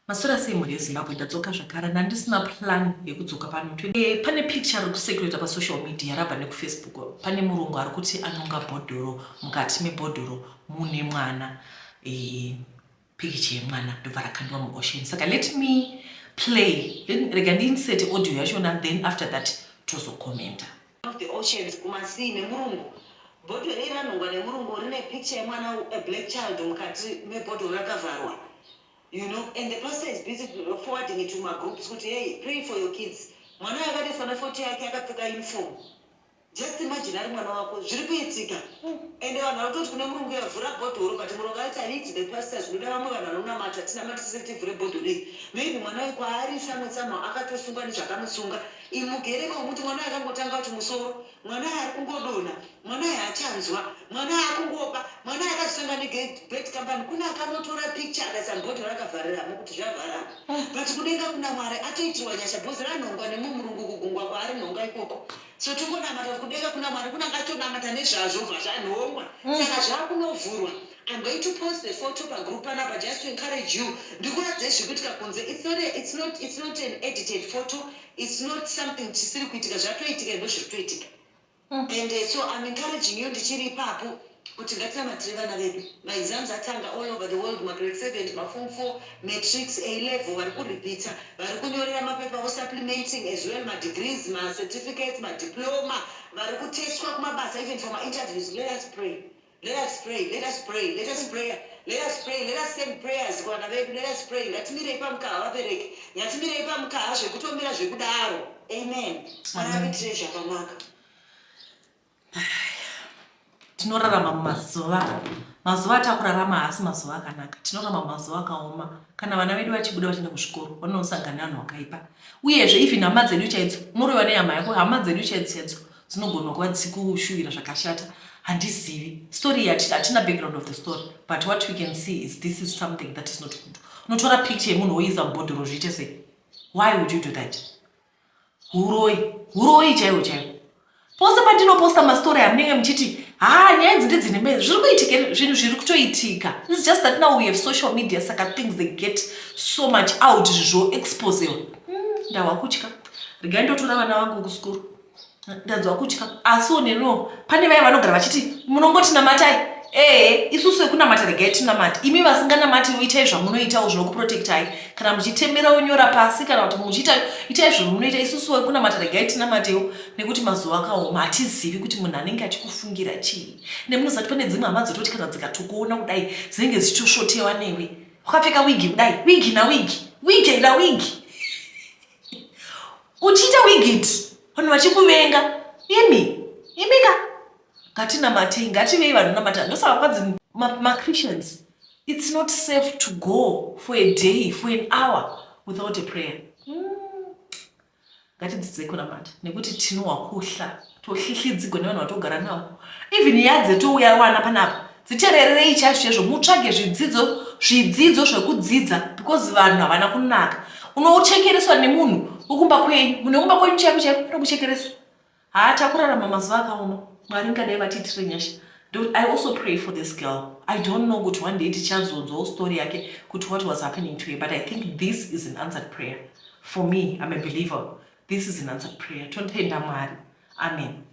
Maswera sei mhuri yeZimbabwe, ndadzoka zvakare. Ndandisina plan yekudzoka pano. Pane picture riri kucirculata pasocial media, rabva nekuFacebook. Pane murungu ari kuti anonga bhodhoro, mukati mebhodhoro mune mwana, pikicha yemwana, ndobva rakandwa muocean. Saka let me play, rega ndiinsert audio yachona, then after that tozokomenta. Of the oceans kumasea nemurungu. Bhodhoro iri ranhongwa nemurungu, rine picture yemwana, a black child, mukati mebhodhoro rakavharwa. And the pastor is busy forwarding it to magroups kuti, "Hey, pray for your kids." Mwana akatoiswa nefoto yake akapfeka uniform. Just imagine ari mwana wako, zviri kuitika. Ende vanhu vari kutoti kune murungu, yavhura bhodhoro, but murungu aiti, "I need the pastors, unoda vamwe vanhu vanonamata, tinamatise tivhure bhodhoro iri." Maybe mwana uyu kwaari samwe somehow akatosungwa nezvakamusunga. Imugereko muti mwana uyu akangotanga kuti musoro, mwana uyu ari kungodonha, mwana uyu haachanzwa, mwana uyu akungoba, mwana uyu akazosanga nebad company. Kune akanotora picture akaisa mubhodhoro akavhariramo kuti zvavharana, but kudenga kuna Mwari, atoitirwa nyasha bhozi ranhongwa nemumurungu kugungwa kwaari nhonga ikoko. So tingonamata kuti kudenga kuna Mwari, kuna ngatonamata nezvazvo bva zvanhongwa. Saka zvakunovhurwa. I'm going to post the photo pagroup panapa just to encourage you. Ndikuratidze zviri kuitika kunze. It's not an edited photo, it's not something chisiri kuitika. Zvatoitika, ndo zviri kutoitika. And so I'm encouraging you ndichiri ipapo kuti ngatinamatire vana vedu. Maexams atanga all over the world, magrade 7, maform 4, matrics, A level, vari kuripita, vari kunyorera mapepa supplementing as well, madegrees, macertificates, madiploma, vari kutestwa kumabasa, even for mainterviews. Let us pray, let us pray, let us pray, let us pray, let us pray, let us send prayers kuvana vedu. Let us pray. Ngatimirei pamukaha, vabereki, ngatimirei pamukaha zvekutomira zvekudaro. Amen. Mwari akuitirei zvakanaka. Tinorarama mumazuva, mazuva atakurarama haasi mazuva akanaka. Tinorarama mumazuva akaoma. Kana vana vedu vachibuda vachienda kuzvikoro, vanosangana nevanhu vakaipa. Uyezve even hama dzedu chaidzo, unoreva nehama yako, hama dzedu chaidzo chaidzo dzinogona kuva dzichikushuvira zvakashata. Handizivi story yati, hatina background of the story, but what we can see is this is something that is not good. Unotora picture yemunhu woisa mubhodhoro, zviite sei? Why would you do that? Uroi, uroi chaiwo chaiwo. Pose pandinoposta mastori amunenge muchiti, "Ha, nyaya idzi ndedzine," zviri kuitika, zvinhu zviri kutoitika. It's just that now we have social media, saka things, they get so much out, zvoexposewa. Ndahwa kutya. Regai ndotora vana vangu kuskuru, ndanzwa kutya. Asiwo neniwo pane vaya vanogara vachiti, "Munongoti namatai." Ehe, isusu vekunamata regai tinamati. Imi vasinganamati, itai zvamunoitawo zvinokuprotectai. Kana muchitemerawo nyora pasi, kana kuti muchiita, itai zvamunoita. Isusu vekunamata regai tinamatewo, nekuti mazuva akaoma. Hatizivi kuti munhu anenge achikufungira chii. Nemunozati pane dzimwe hama dzototi kana dzikatokuona kudai, dzinenge dzichitosvotewa newe. Wakapfeka wigi kudai, wigi nawigi, wigi nawigi, uchiita wigit, vanhu vachikuvenga. Imi, imika, ngatinamatei, ngativei vanonamata. Ndosaka kwanzi maChristians, it's not safe to go for a day, for an hour without a prayer. Ngatidzidzei kunamata, nekuti tinohwa kuhla tohlihlidzigwa nevanhu vatogara navo. Even yadze touya wana panapa, dziterererei chaizvo chaizvo, mutsvage zvidzidzo, zvidzidzo zvekudzidza, because vanhu havana kunaka. Unochekereswa nemunhu wekumba kwenyu, munhu wekumba kwenyu chaiko chaiko anokuchekeresa. Haa, takurarama mazuva akaoma. Mwari ngadai vatiitire nyasha. I also pray for this girl. I don't know kuti one day tichazonzwawo story yake, kuti what was happening to her, but I think this is an answered prayer. For me, I'm a believer, this is an answered prayer. Totenda Mwari. Amen.